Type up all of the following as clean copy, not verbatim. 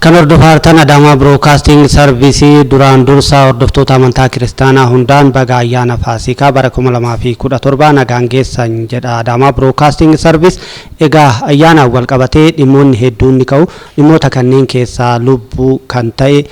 Kan hordofaa jirtan Adaamaa Broadcasting Service duraan dursa hordoftoota amantaa kiristaanaa hundaan baga ayyaana Faasikaa bara 2017 nagaan geessan jedha Adaamaa Broadcasting Service. Egaa ayyaanaan wal qabatee dhimmoonni hedduun ni ka'u. Dhimmoota kanneen keessaa lubbuu kan ta'e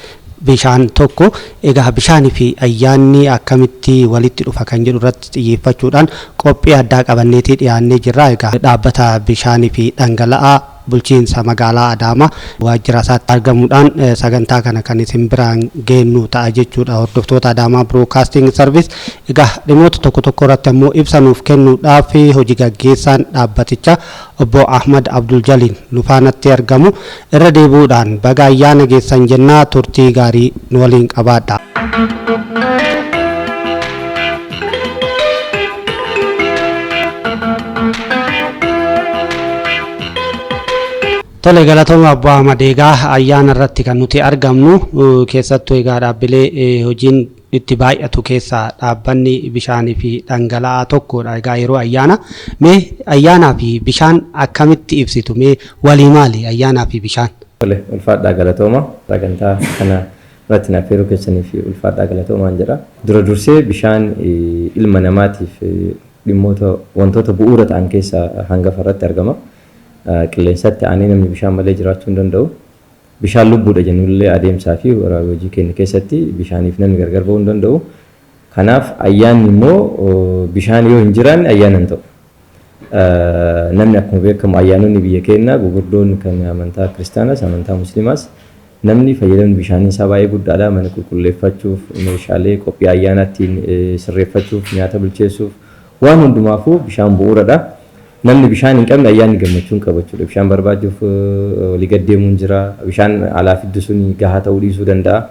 bishaan tokko. Egaa bishaanii fi ayyaanni akkamitti walitti dhufa kan jedhu irratti xiyyeeffachuudhaan qophii addaa qabanneetii dhiyaannee jirra. Egaa dhaabbata bishaanii fi dhangala'aa bulchiinsa magaalaa Adaamaa waajjira isaatti argamuudhaan sagantaa kana kan isin biraan geennu ta'a jechuudha. Hordoftoota Adaamaa Broadcasting Service egaa dhimmoota tokko tokko irratti ammoo ibsa nuuf kennuudhaaf hojii gaggeessaan dhaabbatichaa obbo Ahmad Abdul Jaliin nu faanatti argamu. Irra deebi'uudhaan baga ayyaana geessan jennaa turtii gaarii nu waliin qabaadha. Tole galatooma Obbo Ahmad egaa ayyaana irratti kan nuti argamnu keessattuu egaa dhaabbilee hojiin itti baay'atu keessaa dhaabbanni bishaanii fi dhangala'aa tokkodha. Egaa yeroo ayyaana mee ayyaanaa fi bishaan akkamitti ibsitu mee walii maali ayyaanaa fi bishaan? Tole ulfaadhaa galatooma sagantaa kana irratti na affeeruu keessanii fi ulfaadhaa galatoomaan jedha. Dura dursee bishaan ilma namaatiif dhimmoota wantoota bu'uura ta'an keessaa hangafa irratti argama. Qilleensatti aanee namni bishaan malee jiraachuu hin danda'u. Bishaan lubbuudha jennullee adeemsaa fi hojii keenya keessatti bishaaniif namni gargar ba'uu hin danda'u. Kanaaf ayyaanni immoo bishaan yoo hin jiraanne ayyaana hin ta'u. Namni akkuma beekamu ayyaanonni biyya keenyaa gurguddoon kan amantaa kiristaanaas amantaa musliimaas namni fayyadamni bishaanii isaa baay'ee guddaadha. Mana qulqulleeffachuuf, meeshaalee qophii ayyaanaa ittiin sirreeffachuuf, nyaata bilcheessuuf waan hundumaafuu bishaan bu'uuradha. Namni bishaan hin qabne ayyaanni gammachuu hin qabu jechuudha. Bishaan barbaachuuf olii gad deemuun jira. Bishaan alaa fiddu sun gahaa ta'uu dhiisuu danda'a.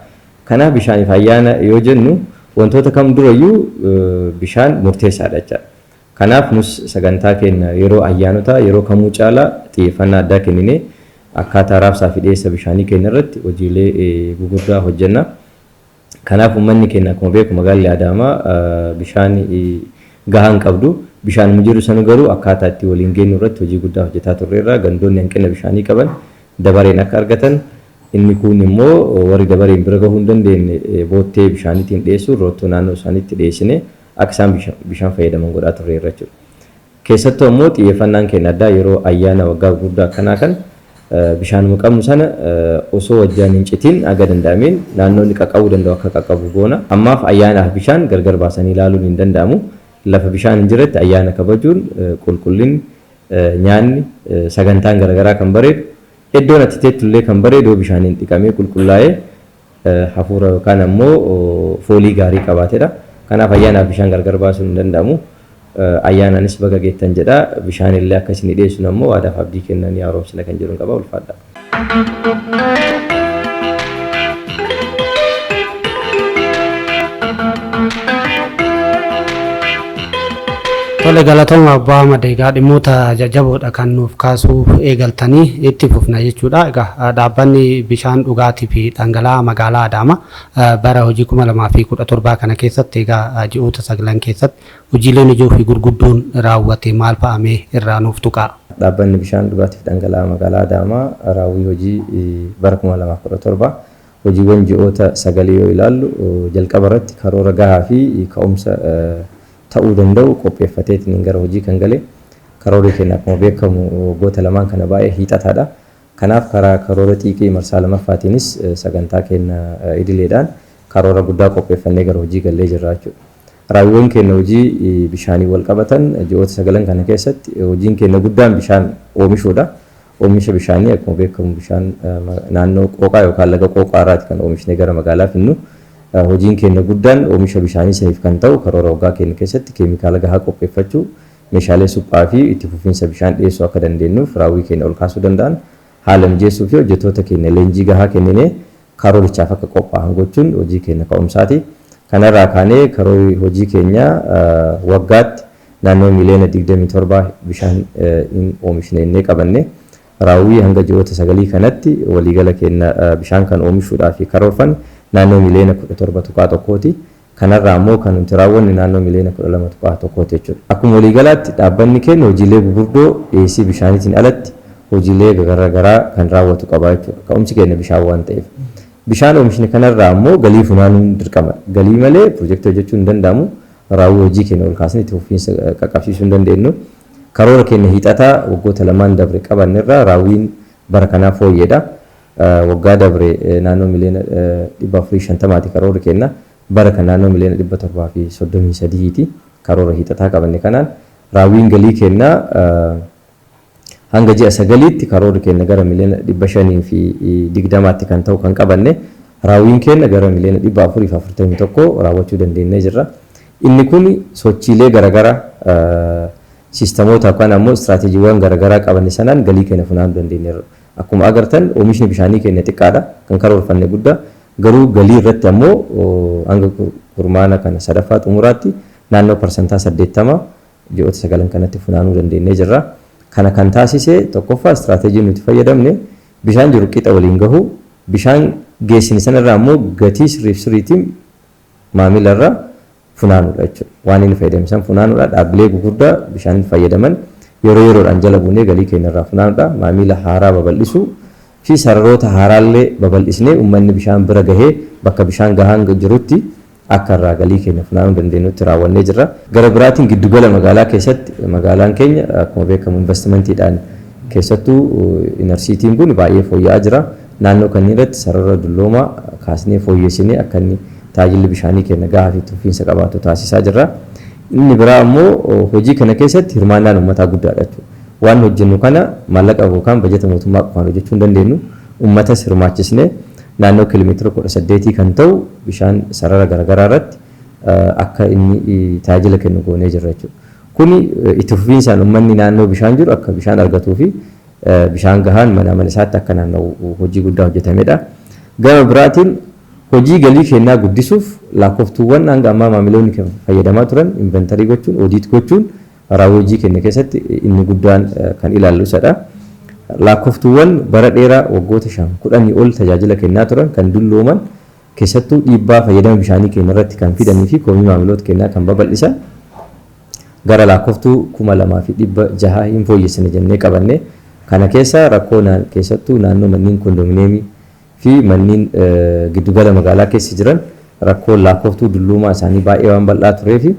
Kanaaf bishaaniif ayyaana yoo jennu wantoota kam durayyuu bishaan murteessaadha jechaadha. Kanaaf nus sagantaa keenya yeroo ayyaanotaa yeroo kamuu caalaa xiyyeeffannaa addaa kenninee akkaataa raabsaa fi dhiyeessa bishaanii keenya irratti hojiilee gugurdaa hojjenna. Kanaaf uummanni keenya akkuma beeku magaalli Adaamaa bishaan gahaa hin qabdu. Bishaan jiru sana garuu akkaataa itti waliin geenyu irratti hojii guddaa hojjetaa turreerra. Gandoonni hanqina bishaanii qaban dabareen akka argatan inni kun immoo warri dabareen bira gahuu hin dandeenye boottee bishaaniitiin dhiyeessuun roottoo naannoo isaaniitti dhiyeessine akka isaan bishaan fayyadaman godhaa turreerra jechuudha. Keessattuu immoo xiyyeeffannaan keenya addaa yeroo ayyaana waggaa gurguddaa akkanaa kan bishaanuma qabnu sana osoo wajjaan hin citin haga danda'ameen naannoonni qaqqabuu danda'u akka qaqqabu goona. Ammaaf ayyaanaaf bishaan gargar baasanii ilaaluun hin danda'amu. Lafa bishaan hin jirretti ayyaana kabajuun qulqullinni nyaanni sagantaan garaagaraa kan bareedu iddoon ati teettu illee kan bareedu bishaaniin dhiqamee qulqullaa'ee hafuura yookaan ammoo foolii gaarii qabaatedha. Kanaaf ayyaanaaf bishaan gargar baasuun hin danda'amu. Ayyaanaanis baga geettan jedha. Bishaan illee akka isin dhiyeessuun ammoo waadaaf abdii kennanii haaromsina kan jedhuun qaba ulfaadha. Tole galatooma Obbo Ahmad egaa dhimmoota jajjaboodha kan nuuf kaasuu eegaltanii itti fufna jechuudha. Egaa dhaabbanni bishaan dhugaatii fi dhangala'aa magaalaa Adaamaa bara hojii 2017 kana keessatti egaa ji'oota sagalan keessatti hojiileen ijoo fi gurguddoon raawwate maal fa'amee irraa nuuf tuqaa. Dhaabbanni bishaan dhugaatii fi dhangala'aa magaalaa Adaamaa raawwii hojii bara 2017 hojiiwwan ji'oota sagalii yoo ilaallu jalqaba irratti karoora gahaa fi ka'umsa ta'uu danda'u qopheeffateetiin gara hojii kan gale karoorri keenya akkuma beekamu waggoota lamaan kana baay'ee hiixataadha. Kanaaf karaa karoora xiiqii marsaa lammaffaatiinis sagantaa keenya idileedhaan karoora guddaa qopheeffannee gara hojii gallee jirra jechuudha. Raawwiiwwan keenya hojii bishaanii wal qabatan ji'oota sagalan kana keessatti hojiin keenya guddaan bishaan oomishuudha. Oomisha bishaanii akkuma beekamu bishaan naannoo qooqaa yookaan laga qooqaa irraati kan oomishnee gara magaalaa finnu. Hojiin keenya guddaan oomisha bishaanii saniif kan ta'u karoora waggaa keenya keessatti keemikaala gahaa qopheeffachuu, meeshaalee suphaa fi itti fufiinsa bishaan dhiyeessuu akka dandeenyuuf raawwii keenya ol kaasuu danda'an haala mijeessuu fi hojjettoota keenya leenjii gahaa kenninee karoorichaaf akka qophaa'an gochuun hojii keenya ka'umsaati. Kanarraa kaanee karoorri hojii keenya waggaatti naannoo miliyoona 27 bishaan hin oomishne innee qabanne Raawwii hanga ji'oota 9 kanatti waliigala keenya bishaan kan oomishuudhaaf karoorfanne naannoo miliyoona 17.1ti. Kanarraa immoo kan nuti raawwanne naannoo miliyoona 12.1ti jechuudha. Akkuma waliigalaatti dhaabbanni keenya hojiilee gurguddoo dhiyeessii bishaaniitiin alatti hojiilee garaagaraa kan raawwatu qaba jechuudha. Ka'umsi keenya bishaan waan ta'eef. Bishaan oomishne kanarraa immoo galii funaanuun dirqama. Galii malee pirojektii hojjechuun hin danda'amu. Raawwii hojii keenya ol kaasnee itti fufiinsa qaqqabsiisuu hin dandeenyu. Karoora keenya hiixataa waggoota lamaan dabre qabannerraa raawwiin bara kanaa fooyyeedha. Waggaa dabre naannoo miliyoona 450ti karoorri keenya. Bara kana naannoo miliyoona 733ti karoora hiixataa qabanne kanaan raawwiin galii keenyaa hanga ji'a 9tti karoorri keenya gara miliyoona 520tti kan ta'u kan qabanne raawwiin keenya gara miliyoona 441 raawwachuu dandeenyee jirra. Inni kun sochiilee garaagaraa siistamoota yookaan ammoo istiraateejiiwwan garaagaraa qabanne sanaan galii keenya funaanuu dandeenyeerra. Akkuma agartan oomishni bishaanii keenya xiqqaadha kan karoorfanne guddaa garuu galii irratti ammoo hanga kurmaana kana sadaffaa xumuraatti naannoo 80% ji'oota 9 kanatti funaanuu dandeenyee jirra. Kana kan taasise tokkoffaa istiraateejii nuti fayyadamne bishaan jiru qixa waliin gahu bishaan geessine sanarraa ammoo gatii sirriif sirriitiin maamilarraa funaanuudha jechuudha. Waan inni fayyadame san funaanuudha. Dhaabbilee gurguddaa bishaan fayyadaman yeroo yeroodhaan jala buunee galii keenyarraa funaanuudha. Maamila haaraa babal'isuu fi sararoota haaraallee babal'isnee uummanni bishaan bira gahee bakka bishaan gahaan jirutti akka irraa galii keenya funaanuu dandeenyutti raawwannee jirra. Gara biraatiin giddugala magaalaa keessatti magaalaan keenya akkuma beekamu investimentiidhaan keessattuu inersiitiin kun baay'ee fooyya'aa jira. Naannoo kanneen irratti sarara dulloomaa kaasnee fooyyessinee akka inni tajaajilli bishaanii keenya gahaa fi tufiinsa qabaatu taasisaa jirra. Inni biraa ammoo hojii kana keessatti hirmaannaan uummataa guddaadha jechuudha. Waan hojjennu kana maallaqa yookaan bajeta mootummaa qofaan hojjechuu hin dandeenyu. Uummatas hirmaachisnee naannoo kiiloomeetira 18 kan ta'u bishaan sarara garaagaraa irratti akka inni tajaajila kennu goonee jirra jechuudha. Kuni itti fufiinsaan uummanni naannoo bishaan jiru akka bishaan argatuu fi bishaan gahaan mana mana isaatti akka naanna'u hojii guddaa hojjetamedha. Gama biraatiin hojii galii keenyaa guddisuuf lakkooftuuwwan hanga ammaa maamiloonni fayyadamaa turan inventarii gochuun, odiit gochuun raawwii hojii keenya keessatti inni guddaan kan ilaallu isadha. Lakkooftuuwwan bara dheeraa waggoota 5 10 ol tajaajila kennaa turan kan dullooman keessattuu dhiibbaa fayyadama bishaanii keenya irratti kan fidanii fi komii maamiloota keenyaa kan babal'isan gara lakkooftuu 2600 hin fooyyessine jennee qabanne. Kana keessa rakkoo keessattuu naannoo manneen kondominiyeemii fi manneen giddugala magaalaa keessa jiran rakkoon lakkooftuu dulloomaa isaanii baay'ee waan bal'aa turee fi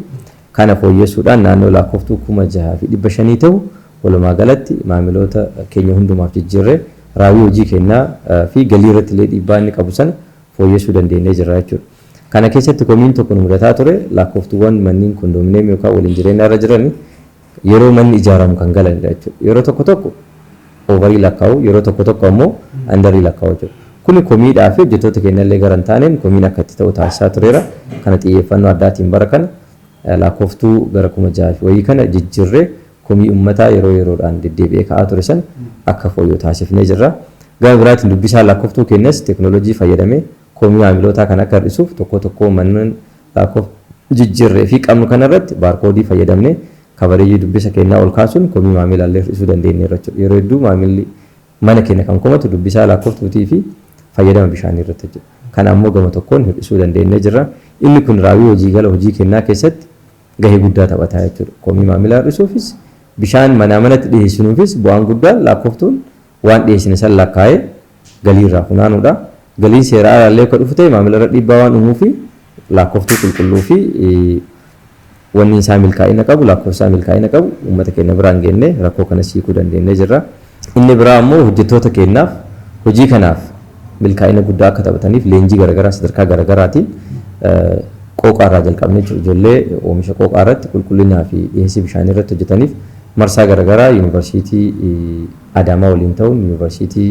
kana fooyyessuudhaan naannoo lakkooftuu 6500 ta'u walumaa galatti maamiloota keenya hundumaaf jijjiirree raawwii hojii keenyaa fi galii irratti illee dhiibbaa inni qabu sana fooyyessuu dandeenyee jirra jechuudha. Kana keessatti komiin tokko nu mudataa ture lakkooftuuwwan manneen kondominiyeemii yookaan waliin jireenya irra jiran yeroo manni ijaaramu kan galanidha jechuudha. Yeroo tokko tokko oovarii lakkaa'u yeroo tokko tokko ammoo andarii lakkaa'u jechuudha. Kuni komiidhaa fi hojjettoota keenya illee gara hin taaneen komiin akka itti ta'u taasisaa tureera. Kana xiyyeeffannoo addaatiin bara kana lakkooftuu gara 6000 fi wayii kana jijjiirree komii uummataa yeroo yeroodhaan deddeebi'ee ka'aa ture sana akka fooyya'u taasifnee jirra. Gama biraatiin dubbisaan lakkooftuu keenyas teekinooloojii fayyadamee komii maamilootaa kan akka hir'isuuf tokko tokko manneen lakkooftuu jijjiirree fi qabnu kanarratti baarkoodii fayyadamnee kabareejii dubbisa keenyaa ol kaasuun komii maamilaallee hir'isuu dandeenyeerra jechuudha. Yeroo hedduu maamilli mana keenya kan komatu dubbisaa lakkooftuutii fi fayyadama bishaanii irratti jechuudha. Kana ammoo gama tokkoon hir'isuu dandeenyee jirra. Inni kun raawwii hojii gala hojii keenyaa keessatti gahee guddaa taphataa jechuudha. Komii maamilaa hir'isuufis bishaan manaa manatti dhiyeessinuufis bu'aan guddaan lakkooftuun waan dhiyeessine san lakkaa'ee galii irraa funaanuudha. Galiin seera alaallee akka dhufu ta'e maamila irra dhiibbaa waan uumuu fi lakkooftuu qulqulluu fi wanni isaa milkaa'ina qabu lakkoofsa isaa milkaa'ina qabu uummata keenya biraan geennee rakkoo kana hiikuu dandeenyee jirra. Inni biraa ammoo hojjettoota keenyaaf hojii kanaaf milkaa'ina guddaa akka taphataniif leenjii garaagaraa sadarkaa garaagaraatiin qooqaa irraa jalqabnee jiru. Ijoollee oomisha qooqaa irratti qulqullinaa fi dhiyeessii bishaanii irratti hojjetaniif marsaa garaagaraa yuunivarsiitii Adaamaa waliin ta'uun yuunivarsiitii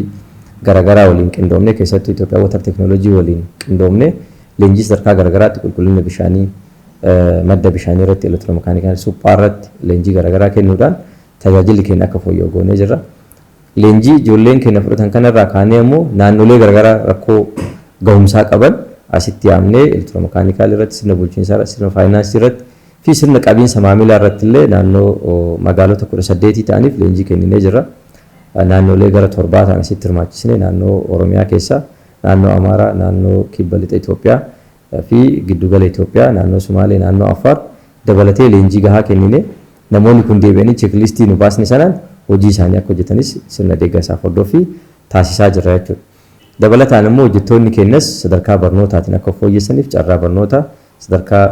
garaagaraa waliin qindoomnee keessattuu Itoophiyaa Water Teekinooloojii waliin qindoomnee leenjii sadarkaa garaagaraatti qulqullina bishaanii madda bishaanii irratti elektiroomakaanikaalii suphaa irratti leenjii garaagaraa kennuudhaan tajaajilli keenya akka fooyya'u goonee jirra. Leenjii ijoolleen keenya fudhatan kanarraa kaanee ammoo naannolee garaagaraa rakkoo gahumsaa qaban asitti yaamnee elektiroomakaanikaalii irratti sirna bulchiinsaa irratti sirna faayinaansii irratti fi sirna qabiinsa maamilaa irratti illee naannoo magaalota 18 ta'aniif leenjii kenninee jirra. Naannolee gara 7 ta'an asitti hirmaachisne, naannoo Oromiyaa keessa, naannoo Amaaraa, naannoo Kibba Lixa Itoophiyaa fi Giddugala Itoophiyaa, naannoo Sumaalee, naannoo Affaar dabalatee leenjii gahaa kennine. Namoonni kun deebi'anii checklistii nu baasne sanaan hojii isaanii akka hojjetanis sirna deeggarsaaf hordoffii taasisaa jirra jechuudha. Dabalataan immoo hojjettoonni keenyas sadarkaa barnootaatiin akka fooyyessaniif carraa barnootaa sadarkaa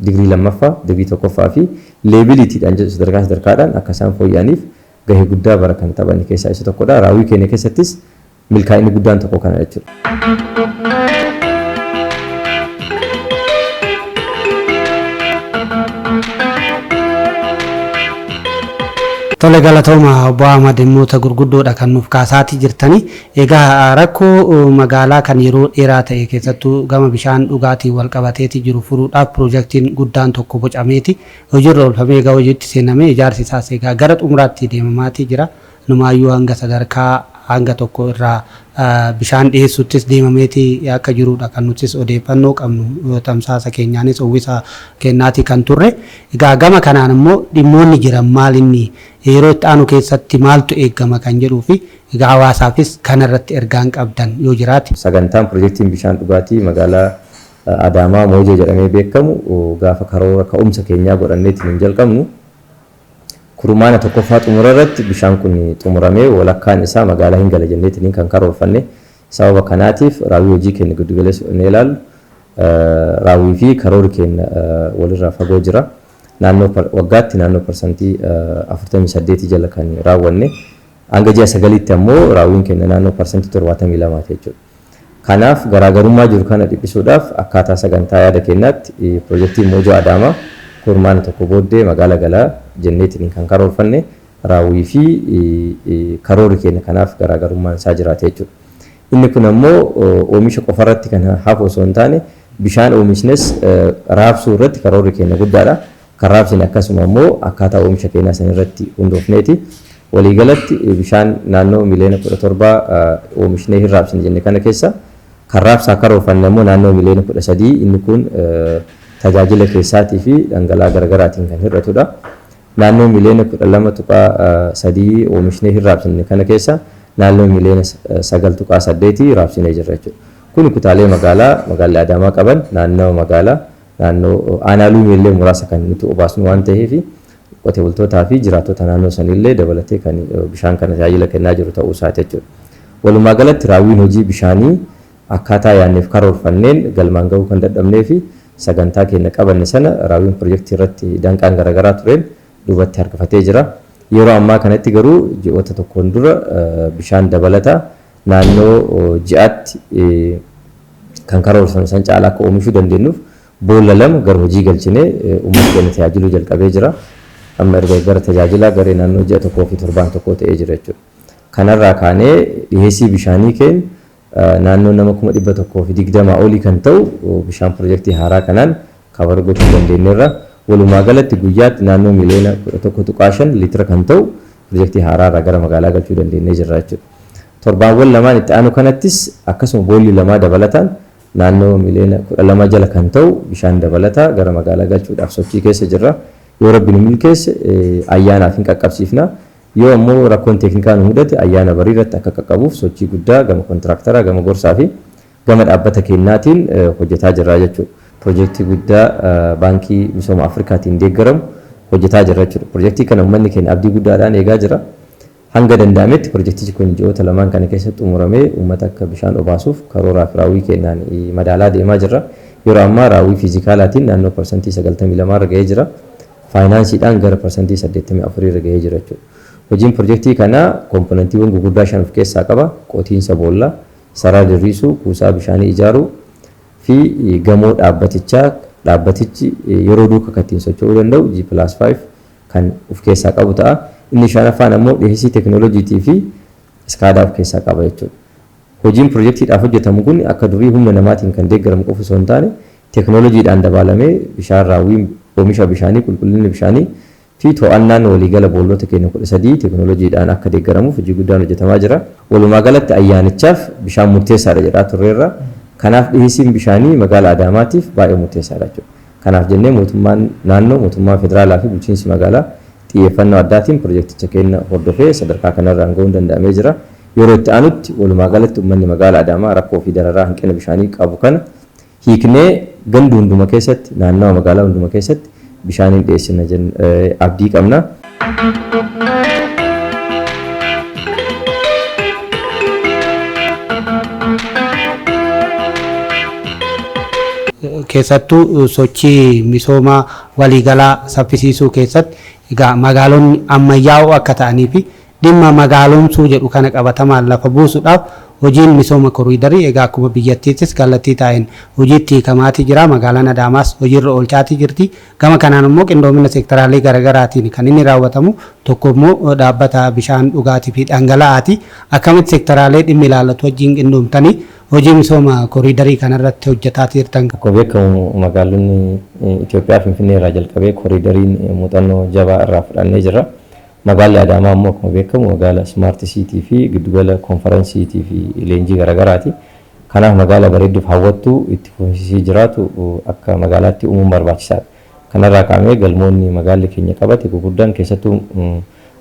digirii 2ffaa, digirii 1ffaa fi leveliitiidhaan jedhu sadarkaa sadarkaadhaan akka isaan fooyya'aniif gahee guddaa bara kan taphanne keessaa isa tokkodha. Raawwii keenya keessattis milkaa'inni guddaan tokko kana jechuudha. Tole, galatooma obbo Ahmad, dhimmoota gurguddoodha kan nuuf kaasaatii jirtani. Egaa rakkoo magaalaa kan yeroo dheeraa ta'e, keessattuu gama bishaan dhugaatii wal qabateeti jiru furuudhaaf piroojeektiin guddaan tokko bocameeti hojiirra oolfamee, egaa hojiitti seenamee ijaarsi isaas egaa gara xumuraatti deemamaatii jira. Numaayyuu hanga sadarkaa hanga tokko irraa bishaan dhiyeessuuttis deemameeti akka jirudha kan nutis odeeffannoo qabnu, tamsaasa keenyaanis uwwisa kennaatii kan turre. Egaa gama kanaan immoo dhimmoonni jiran maal, inni yeroo itti aanu keessatti maaltu eeggama kan jedhuu fi egaa hawaasaafis kanarratti ergaan qabdan yoo jiraate. Sagantaan piroojeektiin bishaan dhugaatii magaalaa Adaamaa Moojoo jedhamee beekamu gaafa karoora ka'umsa keenyaa godhanneetiin hin jalqabnu, kurmaana 1ffaa xumura irratti bishaan kun xumuramee walakkaan isaa magaalaa hin gala jenneetiin kan karoorfanne. Sababa kanaatiif raawwii hojii keenya giddu galeessa godhannee ilaallu, raawwii fi karoorri keenya walirraa fagoo jira. Naannoo waggaatti naannoo 48% jala kan raawwanne, hanga ji'a 9tti ammoo raawwiin keenya naannoo 72% jechuudha. Kanaaf garaagarummaa jiru kana dhiphisuudhaaf akkaataa sagantaa yaada keenyaatti piroojeektiin Moojoo Adaamaa kurmaana 1 booddee magaala galaa jenneetiin kan karoorfanne, raawwii fi karoorri keenya kanaaf garaagarummaan isaa jiraate jechuudha. Inni kun ammoo oomisha qofarratti kan hafu osoo hin taane, bishaan oomishnes raabsuu irratti karoorri keenya guddaadha. Kan raabsine akkasuma immoo akkaataa oomisha keenyaa san irratti hundoofneeti. Waliigalatti bishaan naannoo miliyoona 17 oomishnee hin raabsine jenne kana keessa kan raabsaa karoorfanne ammoo naannoo miliyoona 13, inni kun tajaajila keessaatii fi dhangala'aa garaagaraatiin kan hir'atudha. Naannoo miliyoona 12.3 oomishnee hin raabsine kana keessa naannoo miliyoona 9.8 raabsinee jirra jechuudha. Kun kutaalee magaalaa magaalli Adaamaa qaban, naannawa magaalaa, naannoo aanaa Luumeellee muraasa kan nuti obaasnu waan ta'eef, qote bultootaa fi jiraattota naannoo sanillee dabalatee kan bishaan kana tajaajila kennaa jiru ta'uu isaati jechuudha. Walumaa galatti raawwiin hojii bishaanii akkaataa yaadneef karoorfanneen galmaan gahuu kan dadhabnee fi sagantaa keenya qabanne sana raawwiin pirojektii irratti danqaan garaagaraa tureen duubatti harkifatee jira. Yeroo ammaa kanatti garuu ji'oota tokkoon dura bishaan dabalataa naannoo ji'aatti kan karoorfame san caalaa akka oomishuu dandeenyuuf boolla 2 gara hojii galchinee uummata keenya tajaajiluu jalqabee jira. Amma erga gara tajaajilaa garee naannoo ji'a 1 fi torbaan 1 ta'ee jira jechuudha. Kanarraa kaanee dhiheessii bishaanii keenya naannoo nama 120,000 olii kan ta'u bishaan pirojektii haaraa kanaan cover gochuu dandeenyeerra. Walumaa galatti guyyaatti naannoo miliyoona 11.5 liitira kan ta'u pirojektii haaraa irraa gara magaalaa galchuu dandeenyee jirra jechuudha. Torbaawwan lamaan itti aanu kanattis akkasuma boolli lamaa dabalataan naannoo miliyoona 12 jala kan ta'u bishaan dabalataa gara magaalaa galchuudhaaf sochii keessa jirra. Yoo Rabbi nu milkeesse ayyaanaaf hin qaqqabsiifna. Yoo ammoo rakkoon teeknikaa nu mudate, ayyaana barii irratti akka qaqqabuuf sochii guddaa gama kontiraaktaraa, gama gorsaa fi gama dhaabbata keenyaatiin hojjetaa jirra jechuudha. Pirojektii guddaa Baankii Misooma Afrikaatiin deeggaramu hojjetaa jirra jechuudha. Pirojektii kana uummanni keenya abdii guddaadhaan eegaa jira. Hanga danda'ametti pirojektichi kun ji'oota lamaan kana keessatti xumuramee uummata akka bishaan obaasuuf karooraa fi raawwii keenyaan madaalaa deemaa jirra. Yeroo ammaa raawwii fiizikaalaatiin naannoo 92% irra gahee jira. Faayinaansiidhaan gara 84% irra gahee jira jechuudha. Hojiin pirojektii kanaa komponentiiwwan gurguddaa shan of keessaa qaba. Qotiinsa boollaa, sarara diriirsuu, kuusaa bishaanii ijaaruu fi gamoo dhaabbatichaa dhaabbatichi yeroo duuka kan ittiin socho'uu danda'u G+5 kan of keessaa qabu ta'a. Inni shanaffaan ammoo dhiheessii teekinooloojiitii fi SCADA of keessaa qaba jechuudha. Hojiin pirojektiidhaaf hojjetamu kun akka durii humna namaatiin kan deeggaramu qofa osoo hin taane, teekinooloojiidhaan dabaalamee bishaan raawwiin oomisha bishaanii, qulqullinni bishaanii fi to'annaan waliigala boollota keenya 13 teekinooloojiidhaan akka deeggaramuuf hojii guddaan hojjetamaa jira. Walumaa galatti ayyaanichaaf bishaan murteessaadha jedhaa turreerra. Kanaaf dhiheessiin bishaanii magaalaa Adaamaatiif baay'ee murteessaadha jechuudha. Kanaaf jennee mootummaan naannoo, mootummaan federaalaa fi bulchiinsi magaalaa Xiyyeeffannoo addaatiin pirojekticha keenya hordofee sadarkaa kanarraan ga'uun danda'amee jira. Yeroo itti aanutti walumaa galatti uummanni magaalaa Adaamaa rakkoo fi dararaa hanqina bishaanii qabu kana hiiknee ganda hunduma keessatti, naannawa magaalaa hunduma keessatti bishaaniin dhiyeessina abdii qabna. Keessattuu sochii misoomaa waliigalaa saffisiisuu keessatti egaa magaalonni ammayyaa'oo akka ta'anii fi dhimma magaalomsuu jedhu kana qabatamaan lafa buusuudhaaf hojiin misooma koriidarii egaa akkuma biyyattiittis kallattii taa'een hojiitti hiikamaatii jira. Magaalaan Adaamaas hojiirra oolchaatii jirti. Gama kanaan immoo qindoomina seektaraalee garaagaraatiin kan inni raawwatamu tokko immoo dhaabbata bishaan dhugaatii fi dhangala'aati. Akkamitti seektaraalee dhimmi ilaallatu wajjin qindoomtanii hojii misooma koriidarii kanarratti hojjetaa jirtan? Akkuma beekamu magaalonni Itoophiyaa Finfinnee irraa jalqabee koriidariin muuxannoo jabaa irraa fudhannee jirra. Magaalli Adaamaa immoo akkuma beekamu magaala smart city fi giddugala konferensiitii fi leenjii garaagaraati. Kanaaf magaala bareedduuf hawwattuu itti fufiinsisii jiraatu akka magaalaatti uumuun barbaachisaadha. Kanarraa kaa'amee galmoonni magaalli keenya qabate gurguddaan keessattuu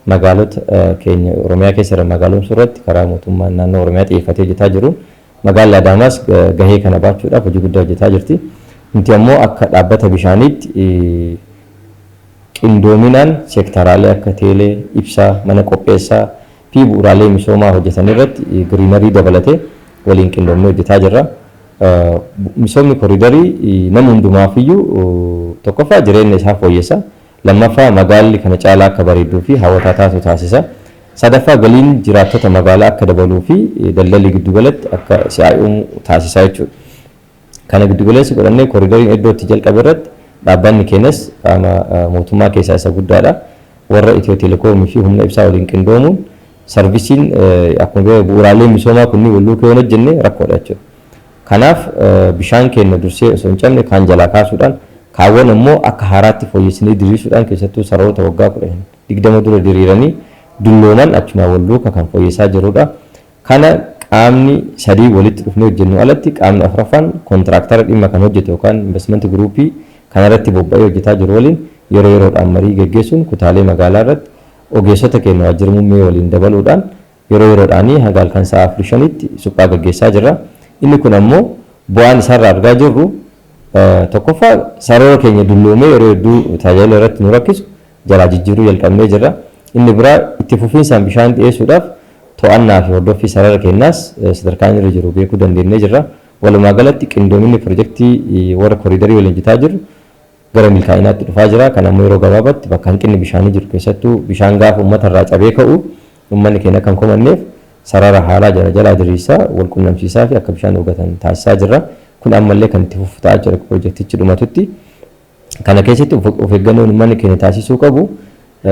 magaalota keenya Oromiyaa keessa jiran magaalomsuu irratti karaa mootummaan naannoo Oromiyaa xiyyeeffatee hojjetaa jiru. Magaalli Adaamaas gahee kana baachuudhaaf hojii guddaa hojjetaa jirti. Nuti ammoo akka dhaabbata bishaaniitti qindoominaan seektaraalee akka teelee, ibsaa, mana qopheessaa fi bu'uuraalee misoomaa hojjetan irratti greenery dabalatee waliin qindoomnee hojjetaa jirra. Misoomni koriidarii nama hundumaafiyyuu tokkoffaa jireenya isaa fooyyessa. Lammaffaa magaalli kana caalaa akka bareedduu fi hawwataa taatu taasisa. Sadaffaa galiin jiraattota magaalaa akka dabaluu fi daldalli giddugalatti akka si'aayu taasisa jechuudha. Kana giddugaleessa godhannee koriidariin iddoo itti jalqabe irratti dhaabbanni keenyas qaama mootummaa keessaa isa guddaadha. Warra Itiyoo Telekoomii fi humna ibsaa waliin qindoomuun sarvisiin akkuma bu'uuraalee misoomaa kunniin wal duukaa yoo hojjenne rakkoodha jechuudha. Kanaaf bishaan keenya dursee osoo hin cabne kaan jalaa kaasuudhaan kaawwan immoo akka haaraatti fooyyessinee diriirsuudhaan keessattuu saroota waggaa 10, 20 dura diriiranii dullooman achumaan wal duukaa kan fooyyessaa jirudha. Kana qaamni sadii walitti dhufnee hojjennu alatti qaamni afuraffaan kontiraaktara dhimma kan hojjetu yookaan investment groupii kanarratti bobba'ee hojjetaa jiru waliin yeroo yeroodhaan marii geggeessuun kutaalee magaalaa irratti ogeessota keenya waajjira muummee waliin dabaluudhaan yeroo yeroodhaanii hanga halkan sa'a 4, 5tti suphaa geggeessaa jirra. Inni kun ammoo bu'aan isaarraa argaa jirru tokkoffaa sarara keenya dulloomee yeroo hedduu tajaajila irratti nu rakkisu jalaa jijjiiruu jalqabnee jirra. Inni biraa itti fufiinsaan bishaan dhiyeessuudhaaf to'annaa fi hordoffii sarara keenyaas sadarkaan irra jiru beekuu dandeenyee jirra. Walumaa galatti qindoominni pirojektii warra koriidarii waliin hojjetaa jiru gara milkaa'inaatti dhufaa jira. Kan ammoo yeroo gabaabaatti bakka hanqinni bishaanii jiru keessattuu bishaan gaafa uummata irraa cabee ka'u uummanni keenya akka hin komanneef sarara haalaa jala jalaa diriirsaa wal qunnamsiisaa fi akka bishaan dhugatan taasisaa jirra. Kun ammallee kan itti fufu ta'aa jira pirojektichi dhumatutti. Kana keessatti of eeggannoon uummanni keenya taasisuu qabu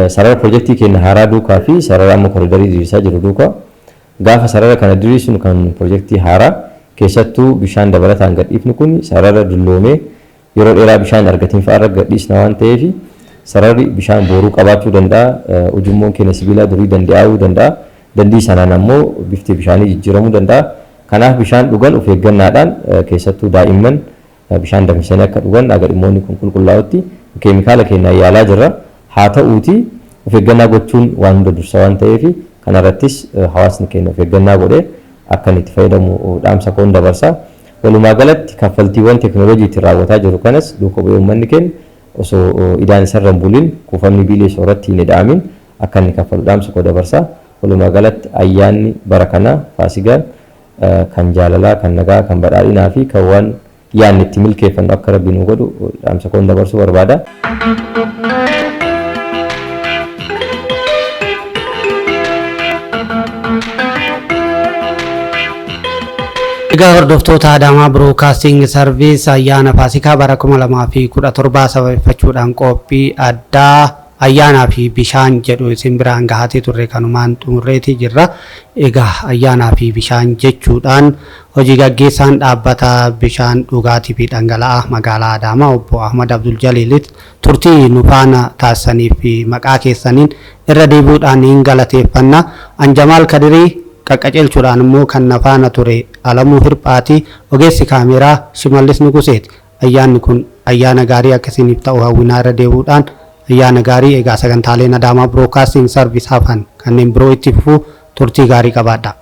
sarara pirojektii keenya haaraa duukaa fi sarara amma koriidarii diriirsaa jiru duukaa gaafa sarara kana diriirsinu kan pirojektii haaraa keessattuu bishaan dabalataan gadhiifnu kun sarara dulloomee yeroo dheeraa bishaan argatiin fa'aa irra gadhiisna waan ta'eef sararri bishaan booruu qabaachuu danda'a. Ujummoon keenya sibiilaa durii dande'aa'uu danda'a. Dandii sanaan ammoo bifti bishaanii jijjiiramuu danda'a. Kanaaf bishaan dhugan of eeggannaadhaan keessattuu daa'imman bishaan danfisanii akka dhugan haga dhimmoonni kun qulqullaa'utti keemikaala keenyaan yaalaa jirra. Haa ta'uuti of eeggannaa gochuun waan hunda dursa waan ta'eef kanarrattis hawaasni keenya of eeggannaa godhee akka inni itti fayyadamu dhaamsa koon dabarsa. Walumaa galatti kaffaltiiwwan teekinooloojiitiin raawwataa jiru kanas duuka bu'ee uummanni keenya osoo idaan isarra hin bulin kuufamni biilii osoo irratti hin ida'amin akka inni kaffalu dhaamsa koo dabarsa. Walumaa galatti ayyaanni bara kanaa Faasigaan kan jaalalaa, kan nagaa, kan badhaadhinaa fi kan waan yaadne itti milkeeffannu akka rabbi nu godhu dhaamsa koon dabarsuu barbaada. Egaa hordoftoota Adaamaa Broadcasting Service ayyaana Faasikaa bara 2017 sababeeffachuudhaan qophii addaa ayyaanaa fi bishaan jedhu isin biraan gahatee turre kanumaan xumurreetii jirra. Egaa ayyaanaa fi bishaan jechuudhaan hojii gaggeessaan dhaabbata bishaan dhugaatii fi dhangala'aa magaalaa Adaamaa obbo Ahmad Abdul Jaliilit turtii nu faana taasisanii fi maqaa keessaniin irra deebi'uudhaan hin galateeffanna. Anjamaal Kadirii qaqqaceelchuudhaan immoo kan na faana ture Alamuu Hirphaatii ogeessi kaameeraa Shimallis Nuguseeti. Ayyaanni kun ayyaana gaarii akka isiniif ta'u hawwinaa irra deebi'uudhaan Ayyaana gaarii. Egaa sagantaaleen Adaamaa Broadcasting Service hafan kanneen biroo itti fufuu, turtii gaarii qabaadha.